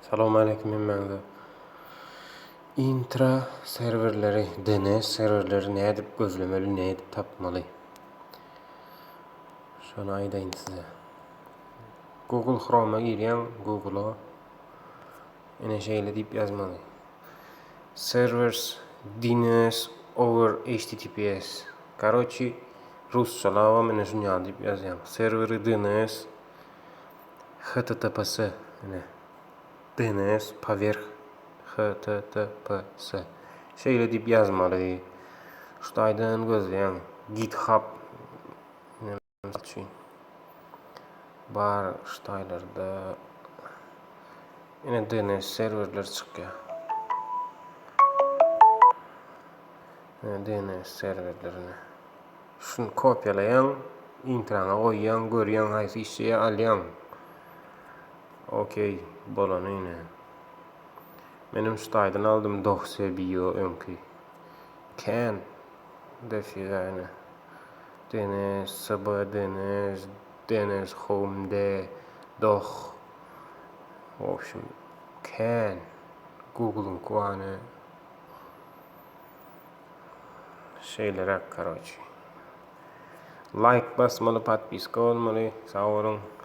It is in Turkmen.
Salowmaleýkim hemmäňize. Intra serwerleri, DNS serwerleri nädip gözlemeli, nädip tapmaly? Şony aýdaýyn size. Google Chrome-a girýäň, Google-a ine şeýle diýip ýazmaly. Servers DNS over HTTPS. Karoçi, rusçalabam ine şuny ýaly diýip ýazýaň. Serweri DNS HTTPS ine DNS powerh HTTPS şeýle diýip ýazmaly. Şu taýdan gözleýäň. GitHub ine mysal üçin bar şu taýlarda ine DNS serwerler çykýar. Ine DNS serwerlerine. Şuny kopýalaýaň, intraňa goýýaň, görýäň haýsy işleýär alýaň. Okey, bolany ine. Menem şu taýdan aldym Dohse bio öňki. Kän dofiga ine. DNS, CB DNS, DNS Home D, Doh. W obşim kän. Google'yňky bar ine. Şeýleräk karoçi. Laýk basmaly, podpiska bolmaly. Sag boluň.